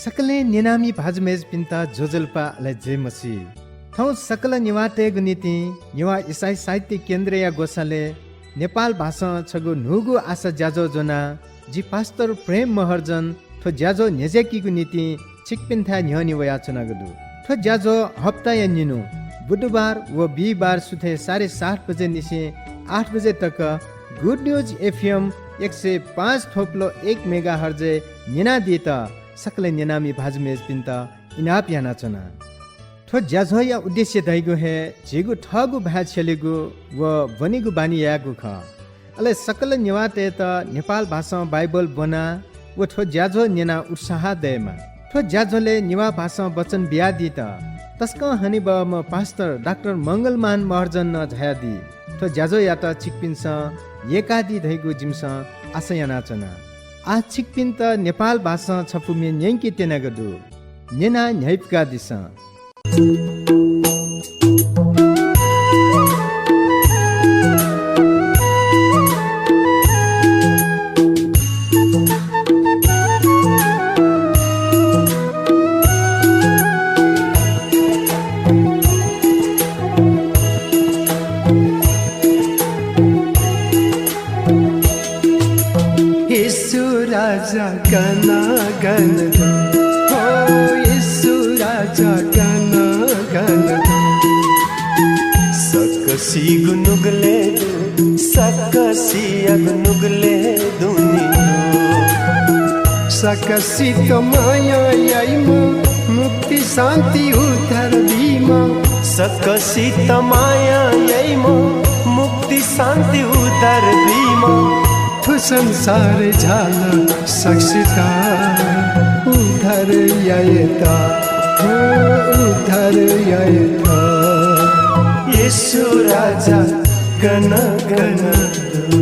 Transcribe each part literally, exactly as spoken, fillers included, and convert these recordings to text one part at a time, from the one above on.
सकलें न्यनामि भाजु मय्‌जुपिन्त ज्वजलपा अले जय मसीह। थौं सकल नेवाःतय्‌गु निंतिं नेवाः इसाई साहित्य केन्द्रया ग्वसालय् नेपाल भासं छगू न्हूगु आशा ज्याझ्वः ज्वनाः जि पास्टर प्रेम महर्जन थ्व ज्याझ्वः न्ह्यज्याकीगु निंतिं छिकपिन्थाय् न्ह्यःने वयाच्वनागु दु। थ्व ज्याझ्वः हप्ताया निन्हु बुधबार व बिहिबार सुथय् साढे सात बजे निसें आठ बजे तक Good News F M एक सय पाँच थोप्लो एक मेगाहर्जय् न्यनादीत सकलें न्यनामि भाजु मय्‌जुपिन्त इनाप यानाच्वना। थ्व ज्याझ्वःया उद्देश्य धइगु हे झीगु थःगु भाय् छ्यलेगु व ब्वनेगु बानी यायेगु खः। अले सकल नेवाःतय्‌त नेपाल भासं बाइबल ब्वनाः व थ्व ज्याझ्वः न्यनाः उत्साह दयेमा। थ्व ज्याझ्वलय् नेवाः भासं वचन बियादीत तसकं हनेबहःम्ह पास्टर डाक्टर मंगलमान महर्जन नं झायादी। थ्व ज्याझ्वःयात छिकपिन्सं यय्‌कादी धइगु जिमिसं आशा यानाच्वना। आः छिकपिन्त नेपाल भासं छपु म्ये न्यंके त्यनागु दु। न्यनाः न्ह्याइपुकादिसँ। येशू राजा गन गन दु, हो येशू राजा गन गन दु। सकसिगु नुगलय् दु, सकसियागु नुगलय् दुने दु। सकसित माया याइम्ह, मुक्ति शान्ति उद्धार बीम्ह। सकसित माया याइम्ह, मुक्ति शान्ति उद्धार बीम्ह। थ्व संसार झाल सकसित उद्धार यायेत, हो उद्धार यायेत। येशू राजा गन गन दु।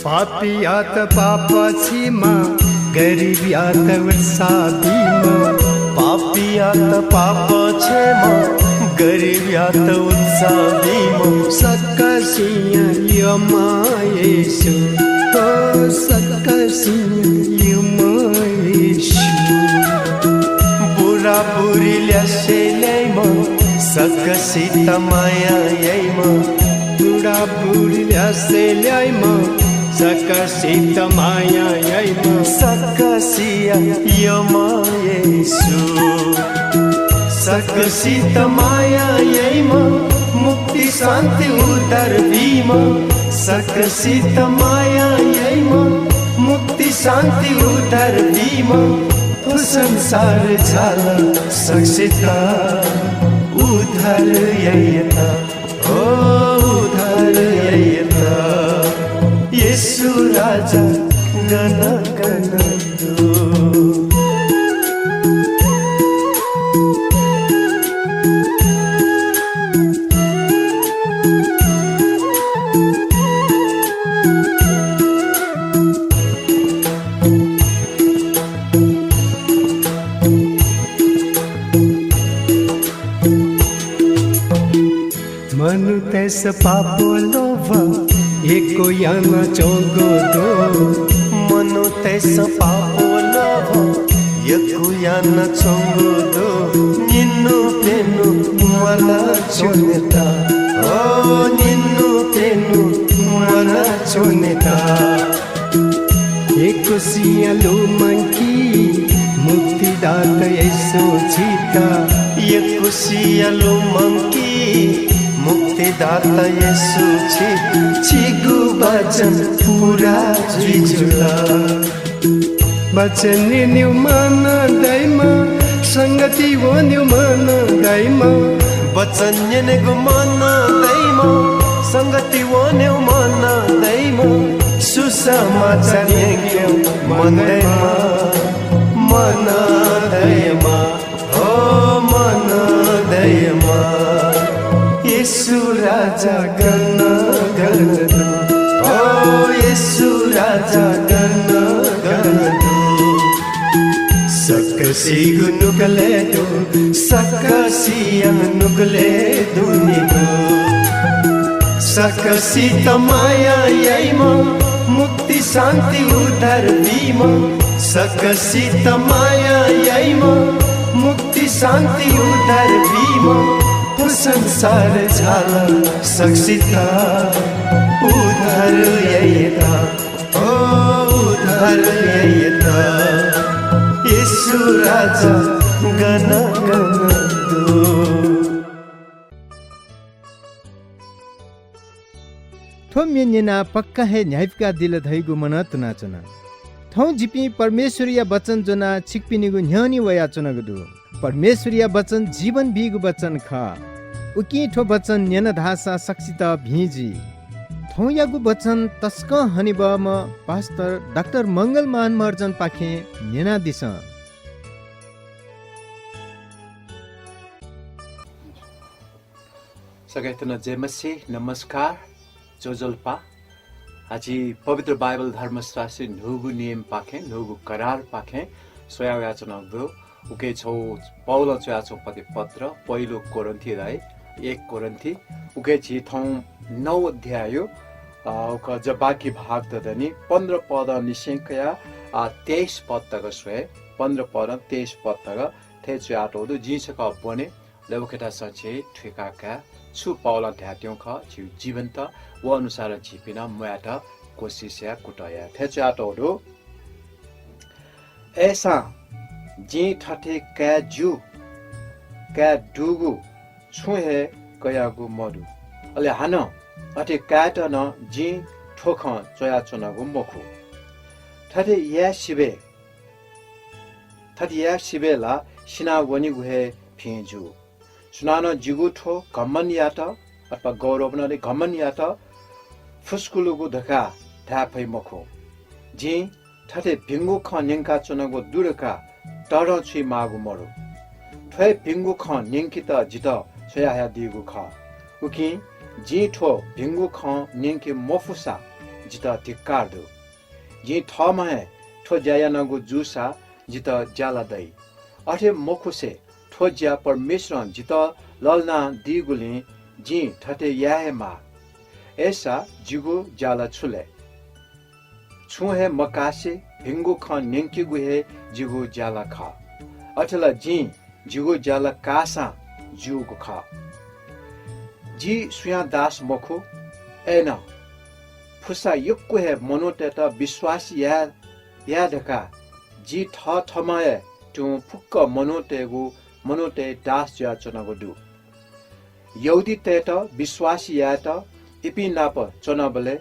पापीयात पाप क्षमा, गरिबयात उत्साह बीम्ह। पापीयात पाप क्षमा, गरिबयात उत्साह बीम्ह। सकसिया यःम्ह येशू, हो सकसिया यःम्ह येशू। बुराबुरी ल्यासे ल्याइम्ह, सकसित माया याइम्ह। बुराबुरी ल्यासे ल्याइम्ह, सकसित माया याइम्ह। सकसिया यःम्ह येशू। सकसित माया याइम्ह, मुक्ति शान्ति उद्धार बीम्ह। सकसित माया याइम्ह, मुक्ति शान्ति उद्धार बीम्ह। थ्व संसार झाल सकसित उद्धार यायेत, हो उद्धार यायेत। येशू राजा गन गन दु। मनूतय्‌सं पापया लोभ यक्व यानाच्वंगु दु। मनूतय्‌सं पापया लोभ यक्व यानाच्वंगु दु। निन्हु प्यन्हु म्वानाच्वनेत, हो निन्हु प्यन्हु म्वानाच्वनेत। यक्वसियां लुमंकी मुक्तिदाता येशू छित। यक्वसियां लुमंकी मुक्तिदाता येशू छित। छिगु वचन पूरा जुइ जुल। वचन न्यनेगु मन दइम्ह, संगति वनेगु मन दइम्ह। वचन न्यनेगु मन दइम्ह, संगति वनेगु मन दइम्ह। सुसमाचार न्यंकेगु मन दइम्ह, मन दइम्ह, हो मन येशू राजा गन गन दु। ओ येशू राजा गन गन दु। सकसिगु नुगलय् दु, सकसिया नुगलय् दुने दु। सकसित माया याइम्ह, मुक्ति शान्ति उद्धार बीम्ह, सकसित माया याइम्ह, मुक्ति शान्ति उद्धार बीम्ह, थ्व संसार झाल सकसित उद्धार यायेत, ओ उद्धार यायेत। येशू राजा गन गन दु। थ्व म्ये न्यनाः पक्का हे न्ह्याइपुकादिल धइगु मनं तुनाच्वना। थौं जिपिं परमेश्वरया वचन ज्वनाः छिकपिनिगु न्ह्यःने वयाच्वनागु दु। परमेश्वरया वचन जीवन बीगु वचन खः। उकिं थ्व वचन न्यन धाःसा सकसित भिं जुइ। थौंयागु वचन तसकं हनेबहःम्ह पास्टर डाक्टर मंगलमान महर्जनपाखें न्यनादिसँ। सकसितं जय मसीह, नमस्कार, ज्वजलपा। आः झी पवित्र बाइबल धर्मशास्त्रय् न्हूगु नियमपाखें, न्हूगु करारपाखें स्वया वयाच्वनागु दु। उकी छगू पावलं च्वयाच्वंगु पति पत्र, पहिलो कोरिन्थीतय्, एक कोरिन्थी, उकी झी थौं नौ अध्याययु, अ, उकी जक बाकी भाग दत नि, पन्ध्र पदंनिसें कयाः, अ, तेइस पद तक स्वये, पन्ध्र पदं तेइस पद तक थथे च्वयातःगु दु। जिं छकः ब्वने, लय् उकियात सछि थुइका काये। छु पावलं धायेत्यंगु खः, झीगु जीवनत व अनुसारं झीपिं नं म्वायेत कोसिस याये, कुतः याये। थथे च्वयातःगु दु, अय्‌सां जिं थथे काये ज्यू, काये दुगु छुं हे कयागु मदु। अले हानं अथे कायेत नं जिं थ्व खँ च्वयाच्वनागु मखु। थथे याये सिबय्, थथे याये सिबय् ला सिनावनीगु हे भिं जू। सुनानं जिगु थ्व घमण्ड यायेत अथवा गौरव नं अले घमण्ड यायेत फुस्कुलुगु धकाः धाये फइ मखु। जिं थथे भिंगु खँ न्यंकाच्वनागु दु धकाः तःधंछुइ माःगु मदु। थ्व हे भिंगु खँ न्यंकेत जितः छ्वयाहयादीगु खः। उकिं जिं थ्व भिंगु खँ न्यंके मफुसा जितः धिक्कार दु। जिं थःम्हं हे थ्व ज्या यानागु जूसा जितः ज्याला दइ। अथे मखुसे थ्व ज्या परमेश्वरं जितः लःल्हानादीगुलिं जिं थथे याये हे माः। अय्‌सा जिगु ज्याला छु लय्? छुं हे मकासे भिंगु खँ न्यंकेगु हे जिगु ज्याला खः। अथे ला जिं जिगु ज्याला काःसां ज्यूगु खः। जि सुयां दास मखु, अय्‌नं फुसा यक्व हे मनूतय्‌त विश्वास याये, याये धकाः जि थःथम्हं हे तुं फुक्क मनूतय्‌गु, मनूतय् दास जुयाच्वनागु दु। यहूदीतय्‌त विश्वास यायेत इपिं नाप च्वनाबलय्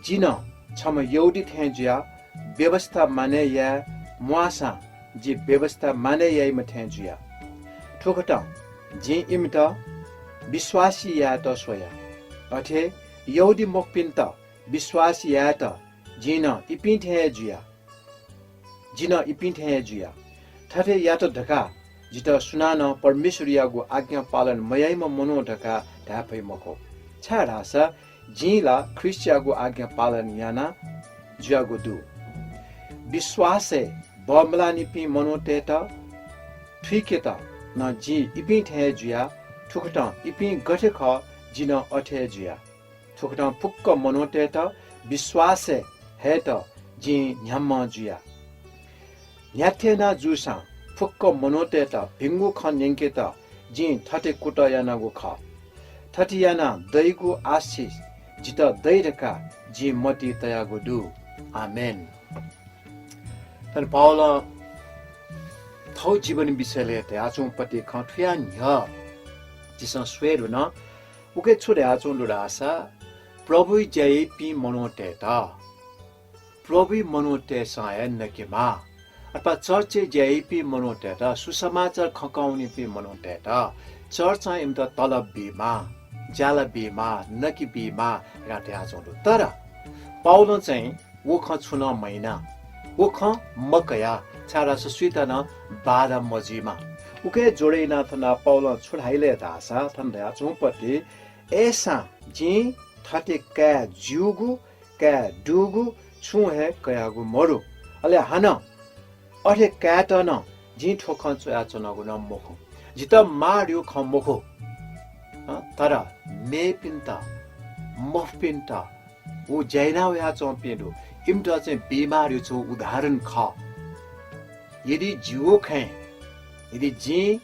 जि नं छम्ह यहूदी थें जुयाः व्‍यवस्‍था मानय् याये म्‍वाःसां जि व्‍यवस्‍था मानय् याइम्‍ह थें जुया। थुकथं जिं इमित विश्‍वासी यायेत स्‍वया। अथे यहूदीमखुपिन्‍त विश्‍वास यायेत जिं नं इपिं थें हे जुया। जि नं इपिं थें हे जुया। थथे यात धकाः जितः सुनानं परमेश्‍वरयागु आज्ञा पालन मयाइम्‍ह मनू धकाः धाये फइ मखु, छाय्‌धाःसा जिं ला ख्रीष्‍टयागु आज्ञा पालन याना जुयागु दु। विश्‍वासय् बमलाःनिपिं मनूतय्‌त थुइकेत नं जिं इपिं थें हे जुया। थुकथं इपिं गथे खः, जि नं अथे हे जुया। थुकथं फुक्क मनूतय्‌त विश्‍वासय् हयेत जिं न्‍ह्याम्‍ह जुया। न्‍ह्याथे याना जूसां फुक्क मनूतय्‌त भिंगु खँ न्‍यंकेत जिं थथे कुतः यानागु खः। थथे यानाः दइगु आशिष जितः दइ धकाः जिं मतिइ तयागु दु। आमेन। थन पावलं थःगु जीवन विषयलय् धयाच्वंगु पति खँ थुया न्‍ह्यः झीसं स्वये धुन। उकी छु धयाच्वंगु दु धाःसा, प्रभुइ ज्‍या याइपिं मनूतय्‌त प्रभुइ मनूतय्‌सं हे नकेमाः। अथवा चर्चय् ज्‍या याइपिं मनूतय्‌त, सुसमाचार खँ कं वनीपिं मनूतय्‌त चर्चं इमित तलब बीमाः, ज्‍याला बीमाः, नके बीमाः धकाः धयाच्वंगु दु। तर पावलं चाहिँ व खँ छुं नं मयाना, व खँ मकया, छाय्‌धाःसा सुइत नं बाधा मजुइमा। उकी जोडय् यानाः थन पावलं छु धाइ ले धाःसा, थन धयाच्वंगु पति अय्‌सां जिं थथे काये ज्यूगु, काये दुगु छुं हे कयागु मदु। अले हानं अथे कायेत नं जिं थ्व खँ च्वयाच्वनागु नं मखु। जितः माःगु खँ मखु, अँ, तर मेपिन्त, मफुपिन्त व ज्या याना वयाच्वंपिं दु, इमित चाहिँ बीमाःगु छगू उदाहरण खः। यदि जिगु खँय्, यदि जिं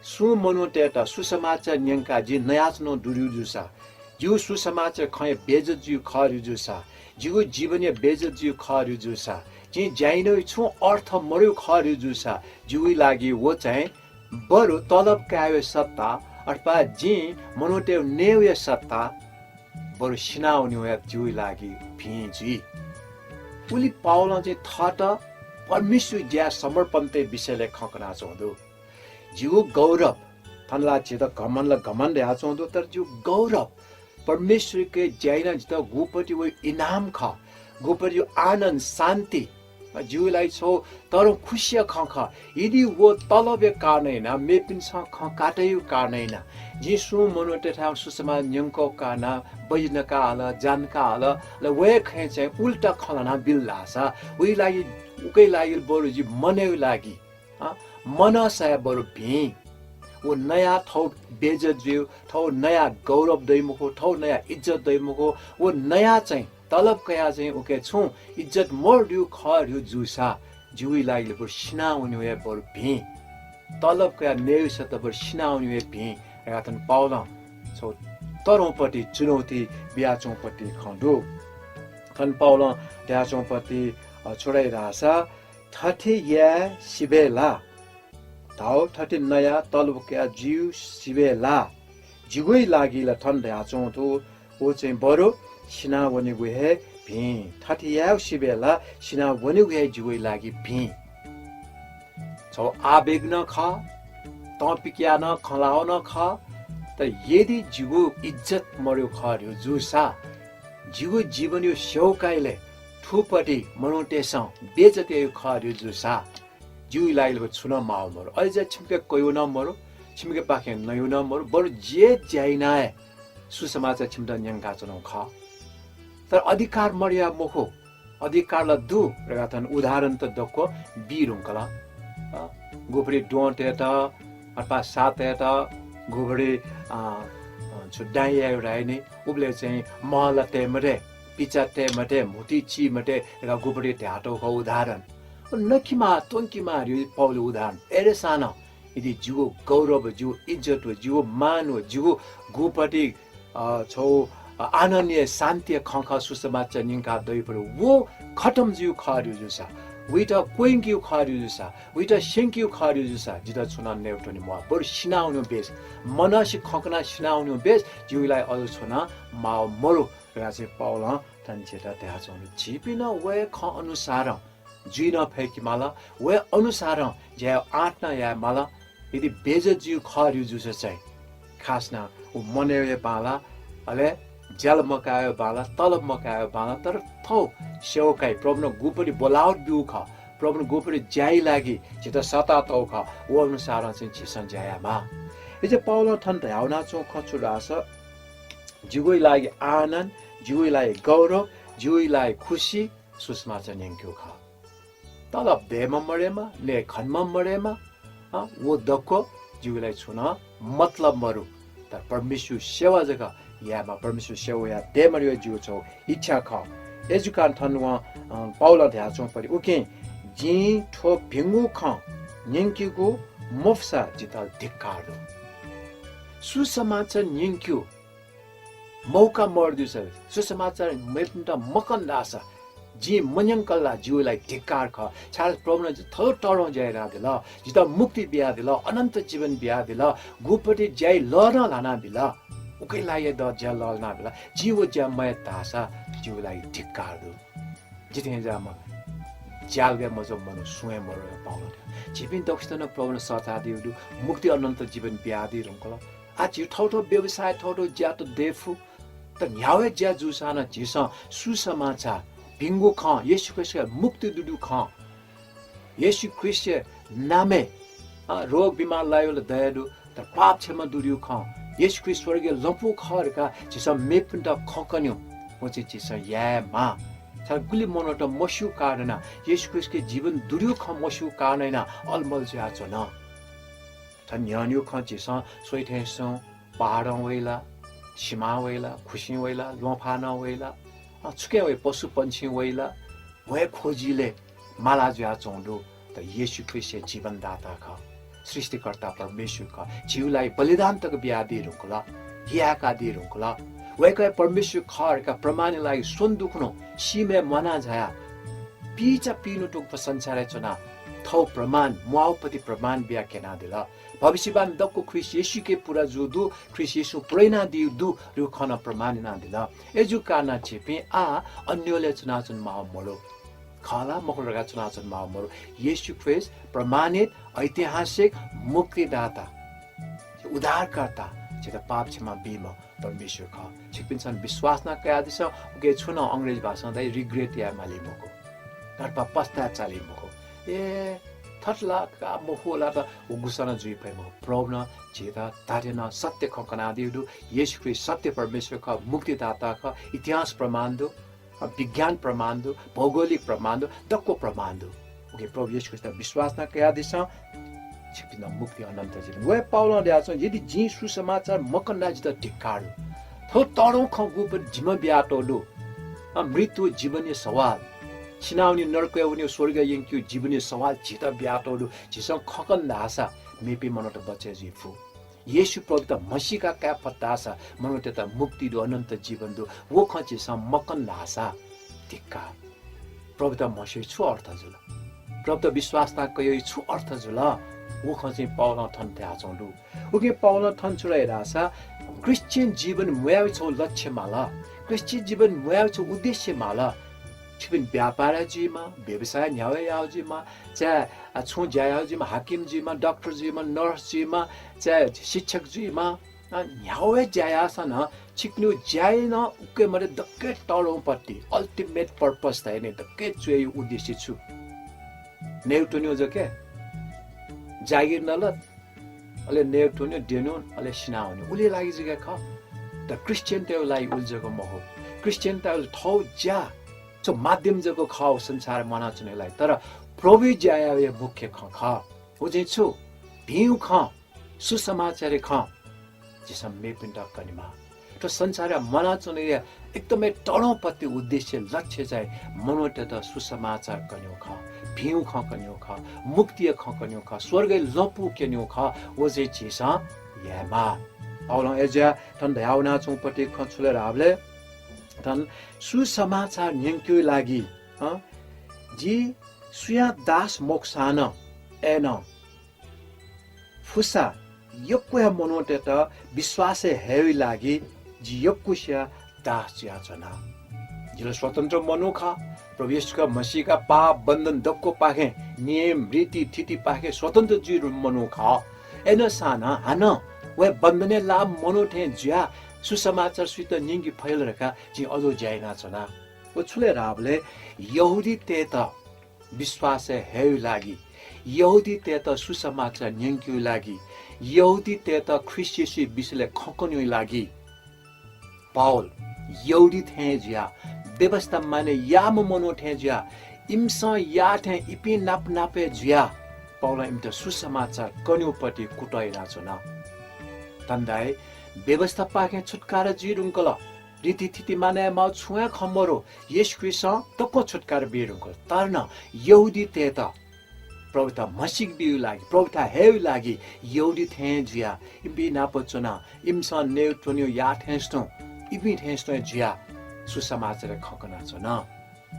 सुं मनूतय्‌त सुसमाचार न्यंकाः जिं नयाच्वनागु दु जूसा, जिगु सुसमाचार खँया बेइज्जत जुइगु खः धइगु जूसा, जिगु जीवनया बेइज्जत जुइगु खः धइगु जूसा, जिं ज्या यानागु छुं अर्थ मदुगु खः धइगु जूसा, जिगु लागि व चाहिँ बरु तलब कायेगु सट्टा अथवा जिं मनूतय्‌त नयेगु सट्टा बरु सिनावनेगु हे जिगु लागि भिं जुइ। उलि पावलं चाहिँ थःत परमेश्वरया ज्याय् समर्पणतय् विषयलय् खँ कनाच्वंगु दु। जिगु गौरव, थन ला झीत घमण्ड ला घमण्ड धयाच्वंगु दु, तर जिगु गौरव परमेश्वरया ज्याय् यानाः जितः गुपति व इनाम खः, गुपति व आनन्द, शान्ति, जिगु लागि छगू तःधंगु खुसिया खँ खः। यदि व तलबया कारणं यानाः, मेपिन्सं खँ कातयागु कारणं यानाः, जिं सुं मनूतय्‌थाय् सुसमाचार न्यंकूगु कारणं बजि नकाहल, ज्या नकाहल, अले वया खँय् चाहिँ उल्टा खँ ल्हानाबिल धाःसा, उकिया लागि, उकिया लागि बरु जि मनय् लागि, अँ, मनसा हे बरु भिं। व नयाः थःगु बेइज्जत जुइगु, थःगु नयाः गौरव दइ मखु, थःगु नयाः इज्जत दइ मखु, व नयाः चाहिँ तलब कयाः चाहिँ उकी छुं इज्जत मदुगु खः धइगु जूसा, जिगु लागि बरु सिनावनेगु हे बरु भिं। तलब कयाः नयेगु सट्टा बरु सिनावनेगु हे भिं धकाः थन पावलं छगू तःधंगुपति चुनौती बियाच्वंगुपति खँ दु। थन पावलं धयाच्वंगुपति, अ, छु धाइ धाःसा, थथे याये सिबय् ला धाःगु, थथे नयाः तलब कयाः जुइ सिबय् ला जिगु लागि ला थन धयाच्वंगु दु, व चाहिँ बरु सिनावनेगु हे भिं। थथे याये सिबय् ला सिनावनेगु हे जिगु लागि भिं। छगू आवेग नं खः, तं पिकयाः नं खँ ल्हाःगु नं खः, तर यदि जिगु इज्जत मदुगु खः धइगु जूसा, जिगु जीवनया सेवकाइलय् थुपति मनूतय्‌सं बेइज्जत याइगु खः धइगु जूसा, जिगु लागि ला छुं नं माःगु मदु। अय्‌जुयाः छिमिके कयागु नं मदु, छिमिकेपाखें नयागु नं मदु, बरु जि हे ज्या यानाः हे सुसमाचार छिमित न्यंकाच्वनागु खः। तर अधिकार मदयाः मखु, अधिकार ला दु धकाः थन उदाहरणत दक्व बी धुंकल। अ, गुबलय् द्वहंतय्‌त, अथवा सातय्‌त, गुबलय्, अ, अ, छु दाइँ यायेगु धाइ नि, उबलय् चाहिँ महला तये मते, पिचा तये मते, म्हुतुइ ची मते धकाः गुबलय् धयातःगु खः उदाहरण। नकिमाः, त्वंकिमाः धइगु पावलया उदाहरण। अय्‌सां नं यदि जिगु गौरव, जिगु इज्जत व जिगु मान व जिगु गुपति, अ, छगू, अ, आनन्दया, शान्तिया खँ खः सुसमाचार न्यंकाः दइबलय् व खतम जुइगु खः धइगु जूसा, वइत क्वय्‌केगु खः धइगु जूसा, वइत स्यंकेगु खः धइगु जूसा, जितः छुं नं नयेत्वने म्वाः। बरु सिनावनेगु बेस, मनसे खँ कनाः सिनावनेगु बेस, जिगु लागि अझ छुं नं माःगु मदु धकाः चाहिँ पावलं थन झीत धयाच्वंगु दु। झीपिं नं वया खँ अनुसारं जुइ नं फय्‌के माल, वया अनुसारं ज्या यायेगु आँट नं याये माल। यदि बेइज्जत जुइगु खः धइगु जूसा चाहिँ खास नं व मनय् हे बांलाः, अले ज्याला मकायेगु बांलाः, तलब मकायेगु बांलाः, तर थःगु सेवकाइ, प्रभुं गुपति बोलावट ब्यूगु खः, प्रभुं गुपति ज्याया लागि झीत सःतातःगु खः, व अनुसारं चाहिँ झीसं ज्या यायेमाः। अय्‌जुयाः पावलं थन धयावनाच्वंगु खँ छु धाःसा, जिगु लागि आनन्द, जिगु लागि गौरव, जिगु लागि खुसी, सुसमाचार न्यंकेगु खः। तलब दयेमा मदयेमा, नये खनेमा मदयेमा, अँ, व दक्व जिगु लागि छुं नं मतलब मदु। तर परमेश्वरया सेवा जक यायेमाः, परमेश्वरया सेवा याये दयेमा धइगु जिगु छगू इच्छा खः। अय्‌जूगुलिं थन वं, अँ, पावलं धयाच्वंगु पति, उकिं जिं थ्व भिंगु खँ न्यंकेगु मफुसा जितः धिक्कार दु। सुसमाचार न्यंकेगु मौका मदु जूसा, सुसमाचार मेपिन्त मकन धाःसा, जिं मन्यंकल ला जिगु लागि धिक्कार खः। छाय्‌धाःसा प्रभुं जितः थःगु तःधंगु ज्या यानादिल, जितः मुक्ति बियादिल, अनन्त जीवन बियादिल, गुपति ज्याया लः नं ल्हानाबिल। उकिया लागि हे द ज्या लः ल्हानाबिल। जिं व ज्या मयात धाःसा जिगु लागि धिक्कार दु। जि थें ज्याःम्ह ज्यालगय् मजूम्ह मनू सुं हे मदु धकाः पावलं धाल। झीपिं दक्वसित नं प्रभुं सःतादीगु दु, मुक्ति अनन्त जीवन बियादी धुंकल। आः झी थःथःगु व्यवसाय, थःथःगु ज्यात दयेफु। तर न्ह्यागु हे ज्या जूसां नं झीसं सुसमाचार, भिंगु खँ, येशू ख्रीष्टया मुक्ति दुगु खँ, येशू ख्रीष्टया नामय्, अ, रोग बिमार लायेगु ला दया दु, तर पाप क्षमा दुगु खँ, येशू ख्रीष्ट स्वर्गीय लँपु खः धकाः झीसं मेपिन्त खँ कन्यु, व चाहिँ झीसं याये माः। छाय् गुलि मनूत मस्यू कारणं, येशू ख्रीष्टके जीवन दुर्यु खँ मस्यू कारणं यानाः अलमल जुयाच्वन। थन न्ह्यःन्यू खँ झीसं स्वइ थें सुं पहाडं वइ ला, सिमां वइ ला, खुसिं वइ ला, ल्वहंफानं वइ ला, अँ, छुकिं वइ, पशुपंक्षीं वइ ला, व हे खोजीलय् माला जुयाच्वंगु दु। त येशू ख्रीष्ट हे जीवनदाता खः, सृष्टिकर्ता परमेश्वर खः, झीगु लागि बलिदान तक बियादी धुंकल, हियाकादी धुंकल। वय्कः हे परमेश्वर खः धकाः प्रमाणया लागि स्वन्हु दुखुन्हु सीम्हय् म्वाना झायाः पीचा पीन्हु तुं संसारय् च्वनाः थःगु प्रमाण, म्वाःगुपति प्रमाण बियाः क्यनादिल। भविष्यवाणी दक्व ख्रीष्ट येशूके पूरा जूगु दु, ख्रीष्ट येशूं पूरा यानादीगु दु धइगु खँ नं प्रमाण यानादिल। अय्जूगु कारणं झीपिं आः अन्योलय् च्वनाच्वने माःगु मदु। खः ला मखु ला धकाः च्वनाच्वने माःगु मदु। येशू ख्रीष्ट प्रमाणित ऐतिहासिक मुक्तिदाता, उद्धारकर्ता, झीत पाप क्षमा बीम्ह परमेश्वर खः। छिकपिन्सं विश्वास नं कयादिसँ, उके छुं नं अंग्रेजी भाषां धाइ regret याये माली मखु, घरपा पस्ताय् चाली मखु। ए, थथे ला का मखु ला त व गुसां नं जुइ फइ मखु। प्रभुं नं झीत धात्थें नं सत्य खँ कनादीगु दु। येशू ख्रीष्ट सत्य परमेश्वर खः, मुक्तिदाता खः। इतिहास प्रमाण दु, अ, विज्ञान प्रमाण दु, भौगोलिक प्रमाण दु, दक्व प्रमाण दु। उकिं प्रभु येशू ख्रीष्टयात विश्वास नं कयादिसँ, छिकपिन्त मुक्ति अनन्त जीवन। व हे पावलं धयाच्वं, यदि जिं सुसमाचार मकन धाःसा जितः धिक्कार दु। थ्व तःधंगु खँ गुपति जिम्ह बियातःगु दु। अ, मृत्यु जीवनया सवाल, सिनावनी नरकय् वनी स्वर्गय् यंकेगु जीवनया सवाल झीत बियातःगु दु। झीसं खँ कन धाःसा मेपिं मनूत बचय् जुइ फु। येशू प्रभुयात म्हसीका काये फत धाःसा मनूतय्त मुक्ति दु, अनन्त जीवन दु। व खँ झीसं मकन धाःसा धिक्कार। प्रभुयात म्हस्यूगु छु अर्थ जुल? प्रभुयात विश्वास याना कयागु छु अर्थ जुल? व खँ चाहिँ पावलं थन धयाच्वंगु दु। उकिं पावलं थन छु धाइ धाःसा, क्रिश्चियन जीवन म्वायेगु छगू लक्ष्य माल, क्रिश्चियन जीवन म्वायेगु छगू उद्देश्य माल। छिकपिं व्यापारी जुइमा, व्यवसाय न्ह्यावय् याःगु जुइमा, चाहे, अ, छुं ज्या याःगु जुइमा, हाकिम जुइमा, डाक्टर जुइमा, नर्स जुइमा, चाहे शिक्षक जुइमा, अ, न्ह्यावय् ज्या याःसां नं छिकपिनिगु ज्याय् नं उके मते दक्व तःधंगुपति, ultimate purpose धाइ नि, दक्व च्वय् उद्देश्य छु? नयेत्वनेगु जक हे? जागिर नलत, अले नयेत्वनेगु, द्यनेगु, अले सिनावनेगु, उलिया लागि जक हे खः। त क्रिश्चियनतय्गु लागि उलि जक मखु। क्रिश्चियनतय्गु लागि थःगु ज्या छगू माध्यम जक खः व संसार म्वानाच्वनेगु लागि, तर प्रभुया ज्या यायेगु मुख्य खँ खः। व चाहिँ छु? भिंगु खँ, सुसमाचारया खँ झीसं मेपिन्त कनेमाः। थ्व संसारय् म्वानाच्वनेगु एकदमै तःधंगुपति उद्देश्य, लक्ष्य चाहिँ मनूतय्त सुसमाचार कनेगु खः, भिंगु खँ कनेगु खः, मुक्तिया खँ कनेगु खः, स्वर्गय् लँपु क्यनेगु खः। व चाहिँ झीसं यायेमाः। पावलं अय्जुयाः थन धयावनाच्वंगुपति खँ छु ले धाःबलय् थन सुसमाचार न्यंकेगु लागि, अँ, जि सुयां दास मखुसां नं, अय्नं फुसा यक्व हे मनूतय्त विश्वासय् हयेगु लागि जि यक्वसिया दास जुयाच्वना। जि ला स्वतन्त्र मनू खः। प्रभु येशूं म्हसीका पाप बन्धन दक्वपाखें, नियम, रीति, थितिपाखें स्वतन्त्र जुइधुन मनू खः। अय्नं सां नं हानं व हे बन्धनय् लाःम्ह मनू थें जुयाः सुसमाचार सुइत न्यंके फइ ला धकाः जिं अज्याःगु ज्या यानाच्वना। व छु ले धाःबलय् यहूदीतय्त विश्वासय् हयेगु लागि, यहूदीतय्त सुसमाचार न्यंकेगु लागि, यहूदीतय्त ख्रीष्ट येशूया विषयलय् खँ कनेगु लागि पावल यहूदी थें जुयाः, व्‍यवस्‍था मानय् याःम्‍ह मनू थें जुयाः, इमिसं याःथें इपिं नाप नाप हे जुयाः पावलं इमित सुसमाचार कनेगुपति कुतः यानाच्‍वन। धन्‍दाय् व्‍यवस्‍थापाखें छुत्‍कारा जुइ धुंकल। रीतिथिति मानय् यायेमाःगु छुं हे खँ मदु। येशू ख्रीष्‍टं तक्‍वं छुत्‍कारा बी धुंकल। तर नं यहूदीतय्‌त प्रभुयात म्हसीका बीगु लागि, प्रभुयात हयेगु लागि यहूदी थें जुयाः इपिं नाप च्‍वनाः इमिसं नयेत्‍वनेगु याः थें तुं, इपिं थें तुं हे जुयाः सुसमाचारय् खँ कनाच्‍वन।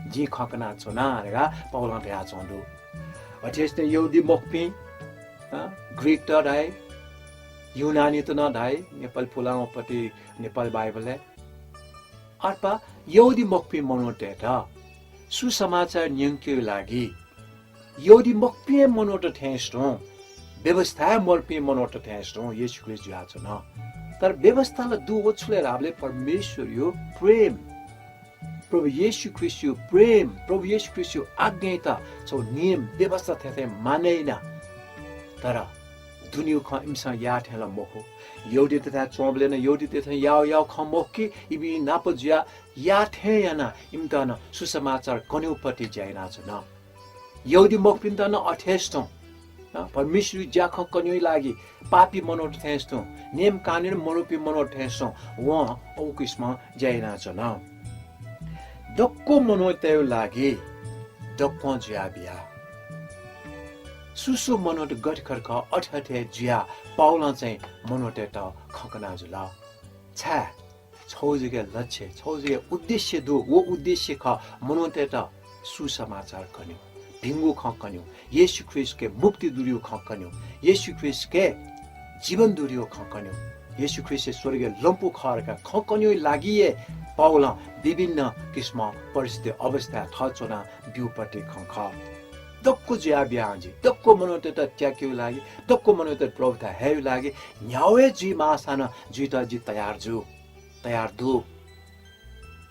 जिं खँ कनाच्‍वना धकाः पावलं धयाच्‍वंगु दु। अथे हे यहूदीमखुपिं, अँ, ग्रीकत धाइ, यूनानीत नं धाइ, नेपाली पुलांगु पति नेपाल बाइबलय्। अथवा यहूदीमखुपिं मनूतय्‌त सुसमाचार न्‍यंकेगु लागि यहूदीमखुपिं हे मनूत थें तुं, व्‍यवस्‍थाय् मरुपिं मनूत थें तुं येशू ख्रीष्‍ट जुयाच्‍वन। तर व्‍यवस्‍था ला दु, व छु ले धाःबलय् परमेश्‍वरया प्रेम, प्रभु येशू ख्रीष्‍टया प्रेम, प्रभु येशू ख्रीष्‍टया आज्ञायात छगू नियम व्‍यवस्‍था थें थें मानय् यानाः, तर दुनियो खँ इमिसं याः थें ला मखु। यहूदीतय्थाय् च्वंबलय् नं यहूदीतय्थाय् याः याः खँ मखु कि इपिं नाप जुयाः याः थें यानाः इमित नं सुसमाचार कन्युपट्टि ज्या यानाच्वन। यहूदी मखुपिन्त नं अथेस तुं, अ, परमेश्वरया ज्याखँ कन्युइ लागि पापी मनूत थेंस तुं, नेम कानून मरुपिं मनूत थेंस तुं वं अउ किसिमं ज्या यानाच्वन। दक्व मनूतय् लागि दक्वं जुयाः बिया। सु सु मनूत गथे खः अथे अथे जुयाः पावलं चाहिँ मनूतय्त खँ कना जुल। छाय्? छौ जक लक्ष्य, छौ जक उद्देश्य दु। व उद्देश्य खः मनूतय्त सुसमाचार कन्यु, भिंगु खँ कन्यु, येशू ख्रीष्टके मुक्ति दुरियो खँ कन्यु, येशू ख्रीष्टके जीवन दुरियो खँ कन्यु, येशू ख्रीष्ट स्वर्गय् लंपु खः धकाः खँ कन्युइ लागि हे पावलं विभिन्न किसिम परिस्थिति अवस्थाय् थः च्वना ब्यूपट्टि खँ खः। दक्व जुयाः बियां जि, दक्व मनूतय्त त्याकेयो लागि, दक्व मनूतय्त प्रभुथाय् हयेयो लागि न्ह्यावय् जुइ माःसां नं जुइत जि तयार जु, तयार दु।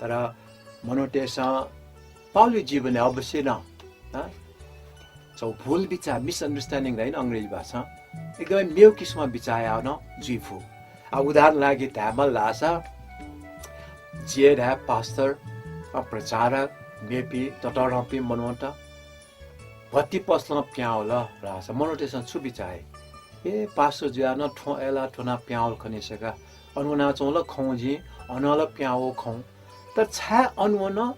तर मनूतय्सं पावलया जीवनय् अवश्य नं, अँ, छौ भूल बिचाः, misunderstanding धाइ नि अंग्रेजी भाषां, एकदमै मेव किसिमं बिचाः याः नं जुइ फु। आ, उदाहरण लागि धायेमाल धाःसा, जि हे धाये पास्टर, अ, प्रचारक, मेपिं ततःधंपिं मनूत भति पसलं पिहां वल धाःसा मनूतय्सं छु बिचाः याइ? ए, पास्टर जुयाः नं थ्वँ अय्लाः थ्वनाः पिहां वल खनी सका, अन वनाच्वं ला खं जिं, अनं ला पिहां वः खं। तर छाय् अन वन,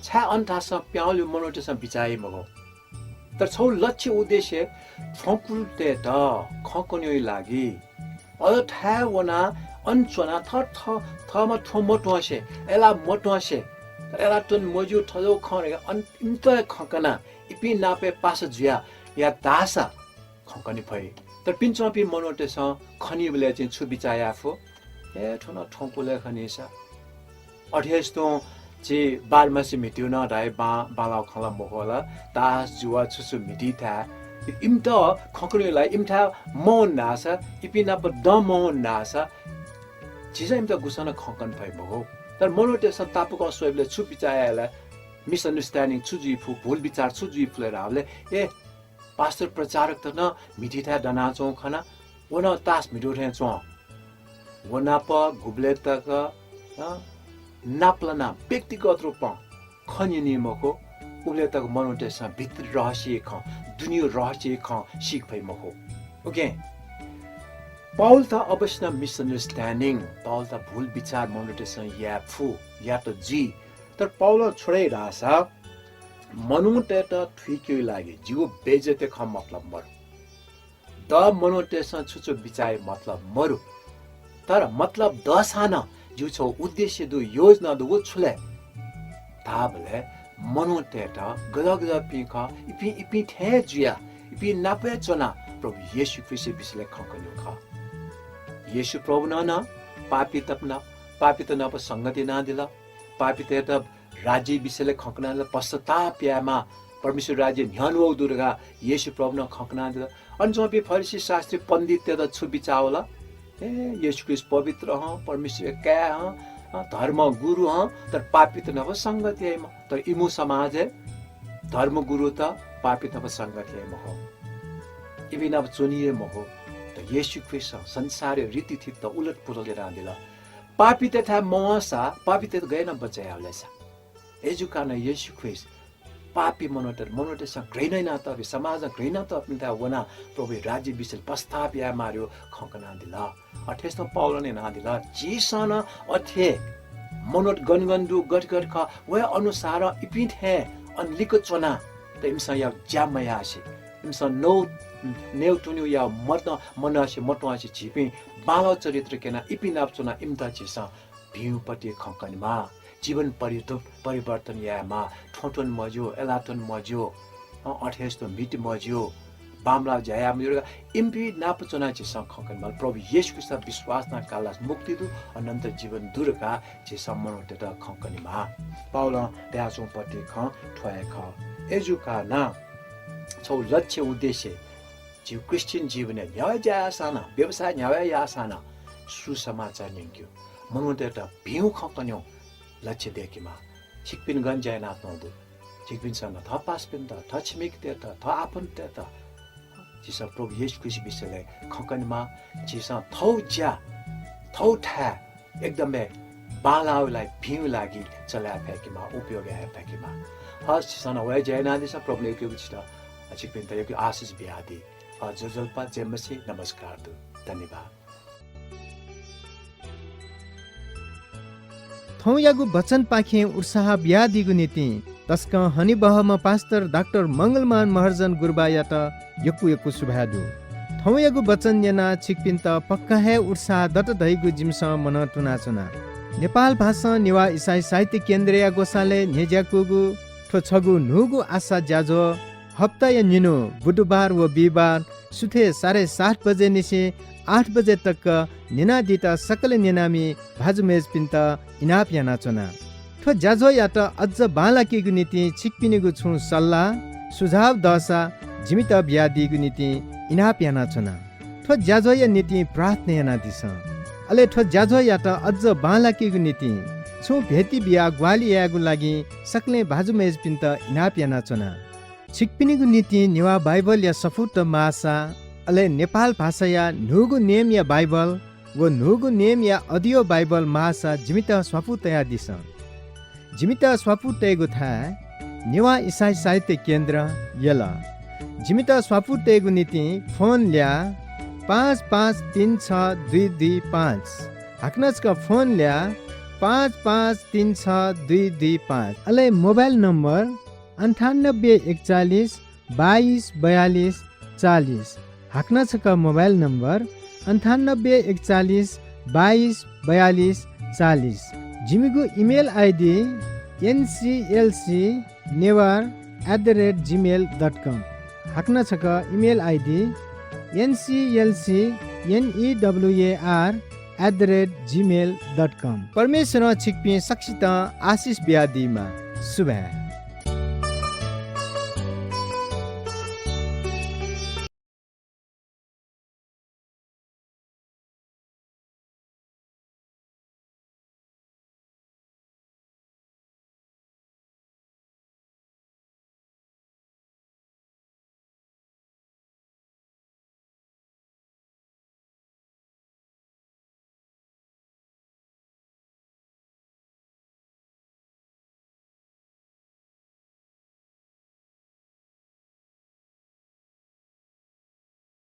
छाय् अन थासं पिहां वल मनूतय्सं बिचाः याइ मखु। तर छौ लक्ष्य उद्देश्य थ्वँकुतय्त खँ कन्युइ लागि अझ थाय् वनाः अन च्वनाः थ-, थ-, थःम्हं थ्वँ मत्वंसे, अय्लाः मत्वंसे, तर अय्लाः त्वने मज्यू थज्याःगु खँ धकाः अन इमित हे खँ कनाः इपिं नाप हे पासा जुयाः यात धाःसा खँ कने फइ। तर पिने च्वंपिं मनूतय्सं खनीबलय् चाहिँ छु बिचाः याये फु? ए, थ्व नं थ्वँकुलय् खनी सा। अथेस तुं झी बारमासे म्हितीगु नं धाइ बां, बांलाःगु खँ ला मखु ला, तास, जुवा, छु छु म्हितीथाय् इमित खँ कन्यु ला इमिथाय् मवं धाःसा, इपिं नाप दं मवं धाःसा, झीसं इमित गुसां नं खँ कने फइ मखु। तर मनूतय्सं तापाकं स्वइबलय् छु बिचाः याइ ला, misunderstanding छु जुइ फु, भूल बिचाः छु जुइ फु ले धाःबलय्, ए, पास्टर प्रचारकत नं म्हितीथाय् दनाच्वंगु खना, व नं तास म्हितू थें च्वं। व नाप गुबलय् तक, अँ, नापलानाः व्यक्तिगत रूपं खँ न्यनी मखु, उबलय् तक मनूतय्सं भित्री रहस्यया खँ, दुनिया रहस्यया खँ सीके फइ मखु। OK? पावलत अवश्य नं misunderstanding, पावलत भूल बिचाः मनूतय्सं याये फु, यात जुइ। तर पावलं छु धाइ धाःसा, मनूतय्त थुइकेयो लागि जिगु बेइज्जती खँ मतलब मरु। द मनूतय्सं छु छु बिचाः याइ मतलब मरु। तर मतलब दःसां नं जिगु छगू उद्देश्य दु, योजना दु, व छु ले धाःबलय् मनूतय्त गजःगजःपिं खः, इपिं इपिं थें हे जुयाः, इपिं नाप हे च्वनाः प्रभु येशू ख्रीष्टया विषयलय् खँ कन्यु खः। येशू प्रभुं नं पापीत नाप, पापीत नाप संगति यानादिल। पापीतय्त राज्य विषयलय् खँ कनादिल, पश्चाताप यायेमाः, परमेश्वर राज्य न्ह्यःने वःगु दु धकाः येशू प्रभुं नं खँ कनादिल। अन च्वंपिं फरिसी, शास्त्री, पण्डिततय्त छु बिचाः वल? ए, येशू ख्रीष्ट पवित्र हं, परमेश्वरया काय् हं, अ, धर्मगुरु हं, तर पापीत नाप संगति याइम्ह। तर इमिगु समाजय् धर्मगुरुत पापीत नाप संगति याइ मखु। इपिं नाप च्वनी हे मखु। तर येशू ख्रीष्टं संसारया रीतिथिति उलटपुलट यानादिल। पापीतय्थाय् मवंसा पापीतय्त गय् यानाः बचय् याये ले सा? अय्जूकाः नं येशू ख्रीष्ट पापी मनूत, मनूतय्सं घृणा यानातःपिं, समाजं घृणा यानातःपिन्थाय् वनाः प्रभुया राज्य विषयलय् पश्चाताप यायेमाःगु खँ कनादिल। अथेसां पावलं नं यानादिल। झीसं नं अथे मनूत गन गन दु, गथे गथे खः, वया अनुसारं इपिं थें अन लिक्क च्वनाः, तर इमिसं याःगु ज्या मयासें, इमिसं नउ-, नयेत्वनेगु याःगु मत-, मनसे मतुंसे झीपिं बांलाःगु चरित्र क्यनाः इपिं नाप च्वनाः इमित झीसं भिंगुपट्टि खँ कनेमाः, जीवन परिवर्त-, परिवर्तन यायेमाः, थ्वँ त्वने मज्यू, अय्लाः त्वने मज्यू, अँ, अथेसां म्हिते मज्यू, बांमलाःगु ज्या याये मज्यू धकाः इमिपिं नाप च्वनाः झीसं खँ कनेमाल। प्रभु येशू ख्रीष्टयात विश्वास यानाः काल धाःसा मुक्ति दु, अनन्त जीवन दु धकाः झीसं मनूतय्त खँ कनेमाः। पावलं धयाच्वंगुपट्टि खँ थ्व हे खः। अय्जूकाः नं छगू लक्ष्य उद्देश्य, झीगु क्रिस्चियन जीवनय् न्ह्यागु ज्या याःसां नं, व्यवसाय न्ह्यागु याःसां नं सुसमाचार न्यंकेगु, मनूतय्त भिंगु खँ कनेगु लक्ष्य दय्केमाः। छिकपिं गन ज्या यानातःगु दु? छिकपिन्सं नं थः पासापिन्त, थः छिमेकीतय्त, थः आफन्ततय्त, झीसं प्रभु येशू ख्रीष्ट विषयलय् खँ कनेमाः, झीसं थःगु ज्या, थःगु थाय् एकदमै बांलाःगु लागि, भिंगु लागि चले याये फय्केमाः, उपयोग याये फय्केमाः। हस्, झीसं नं व हे ज्या यानादिसँ, प्रभुं यक्व यक्व झीत, छिकपिन्त यक्व आशिष बियादी। हस्, ज्वजलपा, जय मसीह, नमस्कार दु। धन्यवाद। थौंयागु वचनपाखें उत्साह बियादीगु निंतिं तसकं हनेबहःम्ह पास्टर डाक्टर मंगलमान महर्जन गुरुबायात यक्व यक्व सुभाय् दु। थौंयागु वचन न्यनाः छिकपिन्त पक्का हे उत्साह दत धइगु जिमिसं मनं तुनाच्वना। नेपाल भासं नेवाः इसाई साहित्य केन्द्रया ग्वसालय् न्ह्यज्याकूगु थ्व छगू न्हूगु आशा ज्याझ्वः हप्ताया निन्हु बुधबार व बिहिबार सुथय् साढे सात बजे निसें आठ बजे तक न्यनादीत सकलें न्यनामि भाजु मय्जुपिन्त इनाप यानाच्वना। थ्व ज्याझ्वःयात अज्ज बांलाकेगु निंतिं छिकपिनिगु छुं सल्लाह, सुझाव दःसा जिमित बियादीगु निंतिं इनाप यानाच्वना। थ्व ज्याझ्वःया निंतिं प्रार्थना यानादिसँ। अले थ्व ज्याझ्वःयात अज्ज बांलाकेगु निंतिं छुं भेटी बियाः ग्वाहालि यायेगु लागि सकलें भाजु मय्जुपिन्त इनाप यानाच्वना। छिकपिनिगु निंतिं नेवाः बाइबलया सफूत माःसा, अले नेपाल भाषाया न्हूगु नेमया बाइबल व न्हूगु नेमया अडियो बाइबल माःसा जिमित स्वापू तयादिसँ। जिमित स्वापू तयेगु थाय् नेवाः इसाई साहित्य केन्द्र, यल। जिमित स्वापू तयेगु निंतिं फोन ल्याः, पाँच पाँच तीन छ दुई दुई पाँच। हाकनं छकः फोन ल्याः, पाँच पाँच तीन छ दुई दुई पाँच। अले मोबाइल नम्बर अन्ठानब्बे एकचालिस बाइस बयालिस चालिस। हाकनं छकः मोबाइल नम्बर अन्ठानब्बे एकचालिस बाइस बयालिस चालिस। जिमिगु इमेल आइडी एनसिएलसी Newar at the rate gmail dot com। हाकनं छकः इमेल आइडी एनसिएलसी Newar at the rate gmail dot com। परमेश्वरं छिकपिं सकसितं आशिष बियादीमा। सुभाय्।